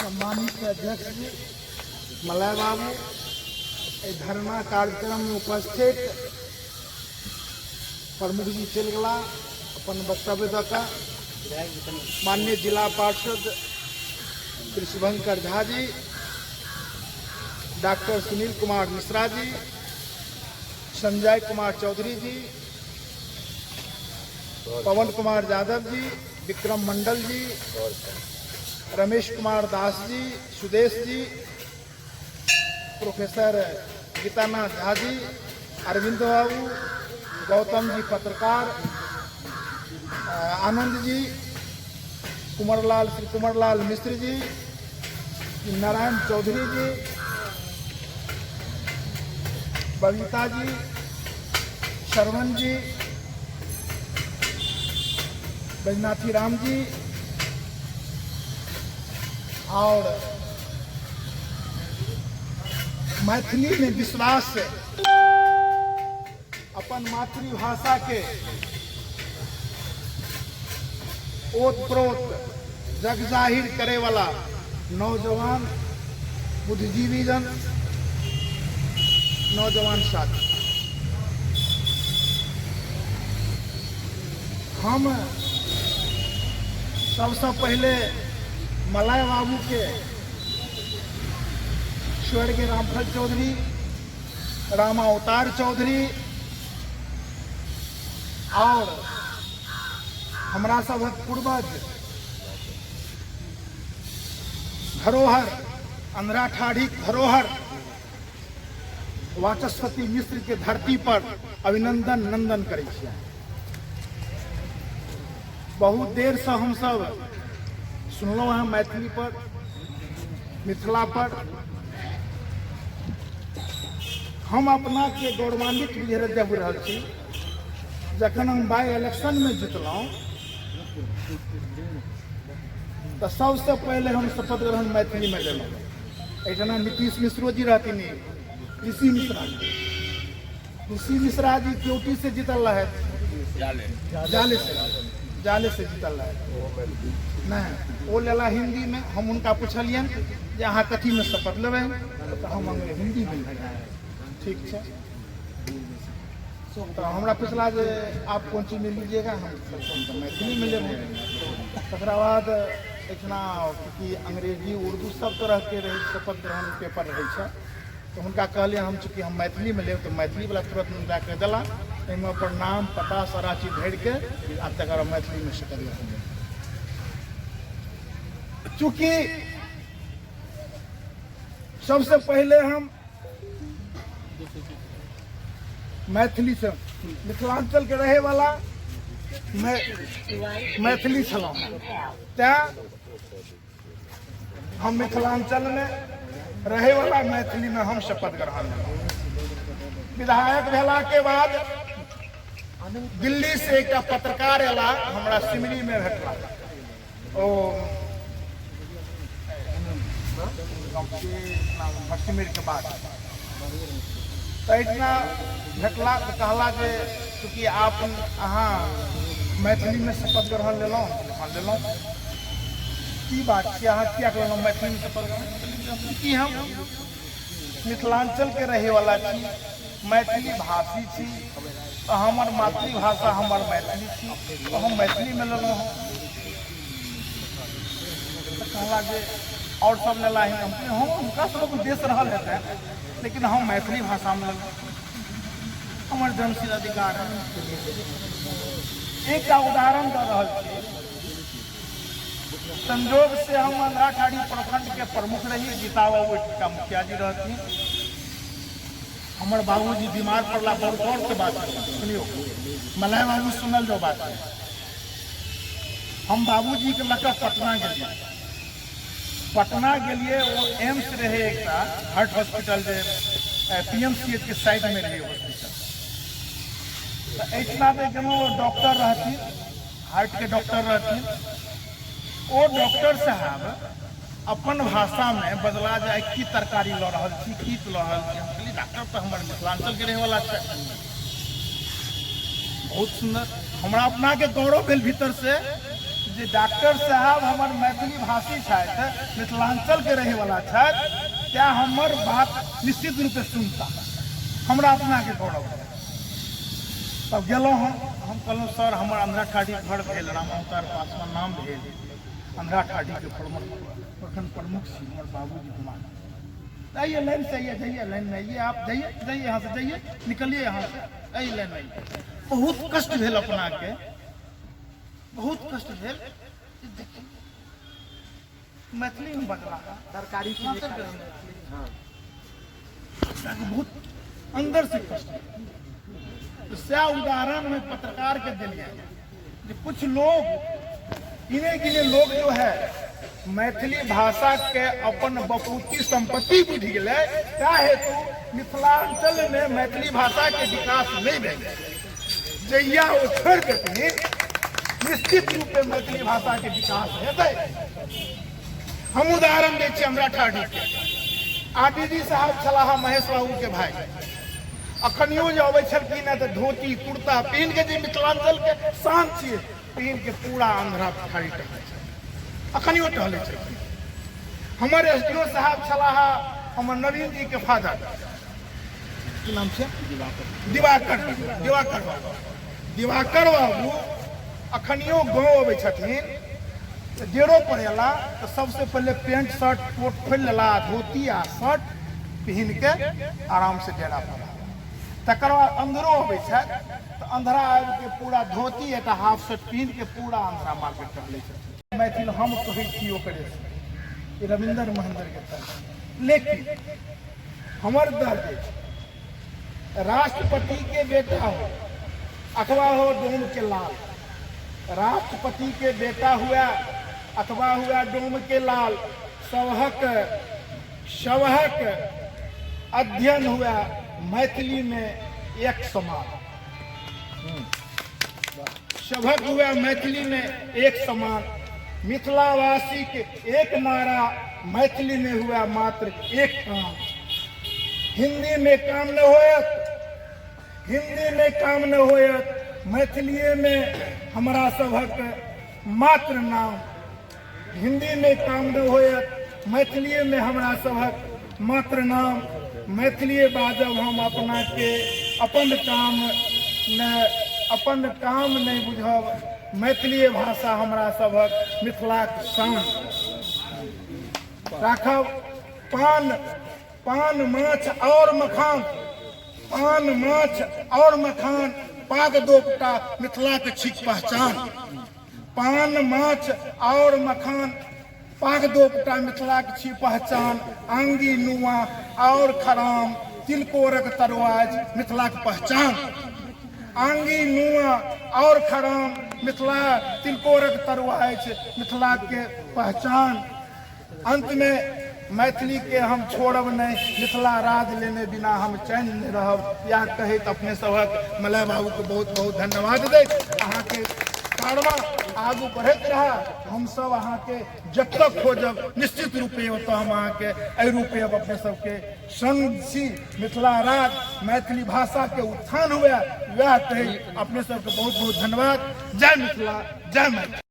सम्मानित अध्यक्ष जी मलय बाबू, एहि धरना कार्यक्रम में उपस्थित प्रमुख जी चलि गेला अपन वक्तव्य दऽ कऽ, माननीय जिला पार्षद श्री शुभंकर झा जी, डॉक्टर सुनील कुमार मिश्रा जी, संजय कुमार चौधरी जी, पवन कुमार यादव जी, विक्रम मंडल जी, रमेश कुमार दास जी, सुदेश जी, प्रोफेसर गीतानाथ झा जी, अरविंद बाबू, गौतम जी पत्रकार, आनंद जी, कुंवरलाल श्री कुंवरलाल मिश्र जी, नारायण चौधरी जी, बबीता जी, श्रवण जी, बैजनाथी राम जी और मैथिली में विश्वास, अपन मातृभाषा के ओत प्रोत जग जाहिर करे वाला नौजवान बुद्धिजीवी जन, नौजवान साथी, हम सबसे पहले मलय बाबू के स्वर्गीय रामफल चौधरी, रामावतार चौधरी और हमरा सभक पूर्वज धरोहर, अंधराठाढ़ी धरोहर वाचस्पति मिश्र के धरती पर अभिनंदन नंदन करै छियै। बहुत देर से हम सब सुनलहुँ हैं मैथिली पर, मिथिला पर। हम अपना के गौरवान्वित बुझि रहल छी। जखन हम बाई इलेक्शन में जितलहुँ तऽ सबसे पहले हम शपथ ग्रहण मैथिली में लेलहुँ। एहिठाम नीतीश मिश्रो जी रहथिन, ऋषि मिश्रा जी, ऋषि मिश्रा जी क्योटी से जीतल रहथि, जाले से, जाले से जीतल रहथि। नहि, ओ लेला हिंदी में। हम हुनका पुछलियनि जे अहाँ कथी में शपथ लेबै, तऽ हम हिंदी में लेबै। ठीक छै। तऽ हमरा पुछला जे आप कोन चीज में लीजिएगा, हम तऽ मैथिली में लेबै। तकरा बाद एहिठिना चूँकि अंग्रेजी उर्दू सब तरहके रहै शपथ ग्रहण पेपर रहै छै, तऽ हुनका कहलियै हम चूँकि हम मैथिलीमे लेब, तऽ मैथिलीवला तुरन्त हुनका कहि देला। एहिमे अपन नाम पता सारा चीज भरिके आ तकर बाद मैथिलीमे शपथ ग्रहण। चूँकि सबसे पहले हम मैथिली से मिथिलांचल के रहे वाला मैथिली छलहुँ, तैं हम मिथिलांचल में रहे वाला मैथिली में हम शपथ ग्रहण लेलहुँ। विधायक भेला के बाद दिल्ली से एकटा पत्रकार एला, हमरा सिमरी में भेटला। ओ भटसिमर के बाद तऽ एहिठिना भेटला तऽ कहला जे चूँकि आप अहाँ मैथिलीमे शपथ ग्रहण लेलहुँ। हँ, लेलहुँ। की बात छै, अहाँ किएक लेलहुँ मैथिलीमे शपथ ग्रहण? चूँकि हम मिथिलाञ्चलके रहैवला छी, मैथिली भाषी छी, तऽ हमर मातृभाषा हमर मैथिली छी, तऽ हम मैथिलीमे लेलहुँ हँ। तऽ कहला जे आओर सब लेला ही। हम कहलियै, हँ, हुनका सबक उद्देश्य रहल हेतै, लेकिन हम मैथिली भाषामे लेलहुँ, हमर जन्मसिद्ध अधिकार है। एकटा उदाहरण दऽ रहल छी। संजोग से हम अंधराठाढ़ी प्रखंड के प्रमुख रही, गीता बाबू एहिठुनका मुखिया जी रहथिन। हमर बाबूजी बीमार पड़ला। बड़ गौर से बात सुनियो मलय बाबू, सुनल जो बात है। हम बाबूजी के लऽ कऽ पटना गेलियै। पटना गेलियै, ओ एम्स रहै एकटा हार्ट हॉस्पिटल जे पीएमसीएच के साइड में रहै हॉस्पिटल। तऽ एहिठिना जे गेलहुँ, ओ डॉक्टर रहथिन, हार्ट के डॉक्टर रहथिन। ओ डॉक्टर साहब अपन भाषामे बजला जे आइ की तरकारी लऽ रहल छी, की लऽ रहल छी? हम कहलियै, डॉक्टर तऽ हमर मिथिलाञ्चलके रहैवला छथि। बहुत सुन्दर, हमरा अपनाके गौरव भेल भीतर से जे डॉक्टर साहब हमर मैथिली भाषी छथि, मिथिलांचलके रहैवला छथि, तेँ हमर बात निश्चित रूपे सुनता, हमरा अपनाके गौरव भेल। तब गेलहुँ हम कहलहुँ सर हमर अंधरा ठाढ़ी घर भेल, राम अवतार पासवान नाम भेल, अंधरा ठाढ़ीके प्रमुख प्रखंड प्रमुख छी, हमर बाबूजी कुमार। आइए लाइन से आइए, जाइए लाइन में आइए, आप जाइए जाइए यहाँ से जाइए, निकलिए यहाँ से, आइए लाइन में आइए। बहुत कष्ट भेल अपनाके, बहुत कष्ट भेल। देखिए मैथिली में बजला सरकारी बहुत अंदर से कष्ट भेल। तो सएह उदाहरण में पत्रकार के दिलिए जे कुछ लोग गिने गिने लोग जो है मैथिली भाषा के अपन बपूती संपत्ति बुझि गेलै, ताहि हेतु मिथिलांचल में मैथिली भाषा के विकास नहीं भेल। जहिया ओ छोड़ि देथिन निश्चित रूप में मैथिली भाषा के विकास हेतै। हम उदाहरण दै छी हमरा ठाढ़ी के आरडीजी साहब छलाह महेश बाबू के भाई, अखनियो जे अबै छलखिन तऽ धोती कुर्ता पहिन के जे मिथिलांचल के शान छियै पहिन के पूरा अंधरा ठाढ़ी टहलै छलखिन, अखनियो टहलै छलखिन। हमर एस डी ओ साहब छलाह हमर नवीन जी के फादर, की नाम छै, दिवाकर, दिवाकर बाबू, दिवाकर बाबू अखनियो गाँव अबै छथिन तऽ डेरो पर अयला तऽ सबसे पहिले पेंट शर्ट कोट खोलि लेला, धोती आ शर्ट पहिन के आराम से डेरा पर आबि। तकर बाद अंदरो अबै छथि तऽ अंधरा आबि के पूरा धोती एकटा हाफ शर्ट पहिन के पूरा अंधरा मार्केट टहलै छथिन। मैथिल हम कहै छी ओकरे से, ई रविन्द्र महेंद्र के तरह। लेकिन हमर दर्द अछि, राष्ट्रपति के बेटा हो अथवा हो डोम के लाल, राष्ट्रपति के बेटा हुआ अथवा हुआ डोम के लाल, सबहक सबहक अध्ययन हुआ मैथिली में एक समान, सबहक हुआ मैथिली में एक समान, मिथिलावासी के एक नारा मैथिली में हुआ मात्र एक काम, हिंदी में काम न होयत, हिंदी में काम न होयत, मैथिलीए में हमरा सबहक मात्र नाम, हिंदी में काम न होयत, मैथिलीए में हमरा सबहक मात्र नाम, मैथिलीए बाजब हम अपना के, अपन काम ने अपन काम नहीं बुझब, मैथिलीए भाषा हमरा सबहक मिथिलाक शान राखब। पान पान माछ और मखान, पान माछ और मखान, पाग दोपटा मिथिलाक छिक पहचान, पान माछ और मखान पाग दोपटा मिथिलाक छी पहचान, आंगी नुआ और खराम तिलकोरक तरुआज मिथिलाक पहचान, आंगी नुआ और खराम मिथिला तिलकोरक तरुआज मिथिला के पहचान। अंत में मैथिली के हम छोड़ब नहीं, मिथिला राज लेने बिना हम चैन नहीं रहब, यह कहैत अपने सबहक मलय बाबू के बहुत बहुत धन्यवाद दैत अहाँके कारवां आगू बढ़ैत रहा। हम सब अहाँके जतऽ खोजब निश्चित रूपे ओतऽ हम अहाँके एहि रूपे अब अपने सबके संग छी। मिथिला राज मैथिली भाषा के उत्थान हुए वएह कही अपने सबके बहुत बहुत धन्यवाद। जय मिथिला, जय मैथिली।